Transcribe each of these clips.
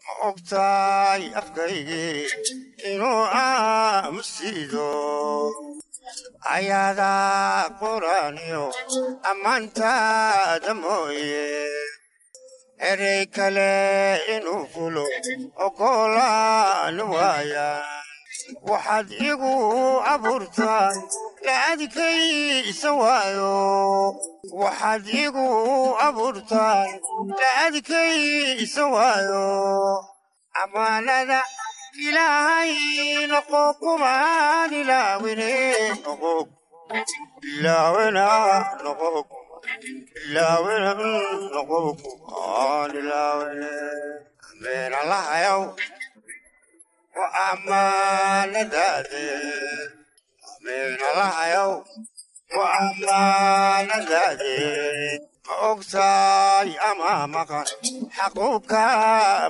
Ma ogtahay afkaygii inuu aamusiido ayaada quraaniyo ammaantaada mooye, erey kale inuu fulo ogolaan waaya. Waxaad igu abuurtaa la adkaysa waayo, waxaad igu abuurtaa la adkaysa waayo. Amaanada Ilaahay noqo kumaan ilaawine, noqo ilaawina, noqo ilaawina, noqo kumaan ilaawine. Ameen Allahayow wa amaanadaade, ameen Allahayow wa amaanadaade. Ma ogtahay ama maqan xaquuka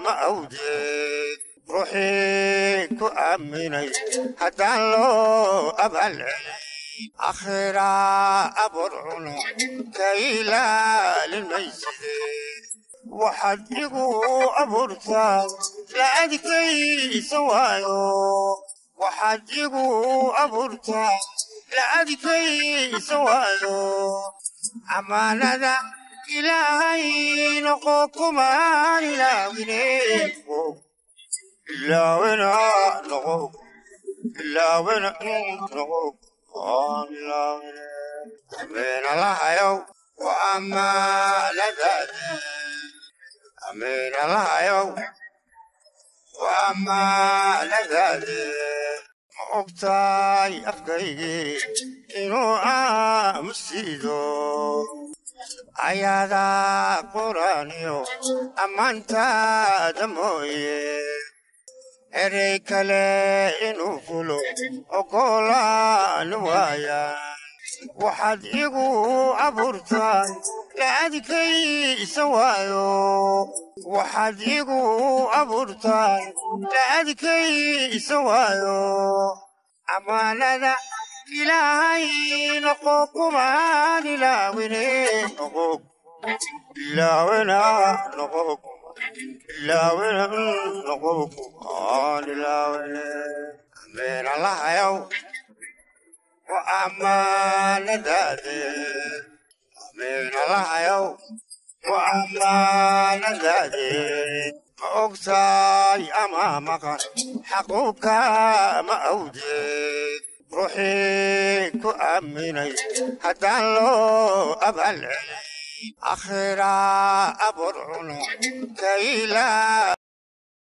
ma awdeed, ruuxii ku aaminay haddaan loo abaalcelin akhira abur cuno ka ilaalin mayside. Waxaad igu abuurtaa la adkaysa waayo, waxaad igu abuurtaa la adkaysa waayo. Amaanada Ilaahay noqo kumaan ilaawine, ilaawina, noqo ilaawina, noqo kumaan ilaawine. Ameen Allahayow wa amaanadaade, ameen Allahayow wa amaanadaade. Ma ogtahay afkaygii inuu aamusiido ayaada quraaniyo ammaantaada mooye, erey kale inuu fulo ogolaan waaya. Waxaad igu abuurtaa la adkaysa waayo, waxaad igu abuurtaa la adkaysa waayo. Amaanada Ilaahay noqo kumaan ilaawine, noqo ilaawina, noqo ilaawina, noqo kumaan ilaawine. Ameen Allahayow wa amaanadaade, ameen Allahayow wa amaanadaade. Ma ogtahay ama maqan xaquuka ma awdeed, ruuxii ku aaminay haddaan loo abaalcelin akhira abur cuno ka ilaalin.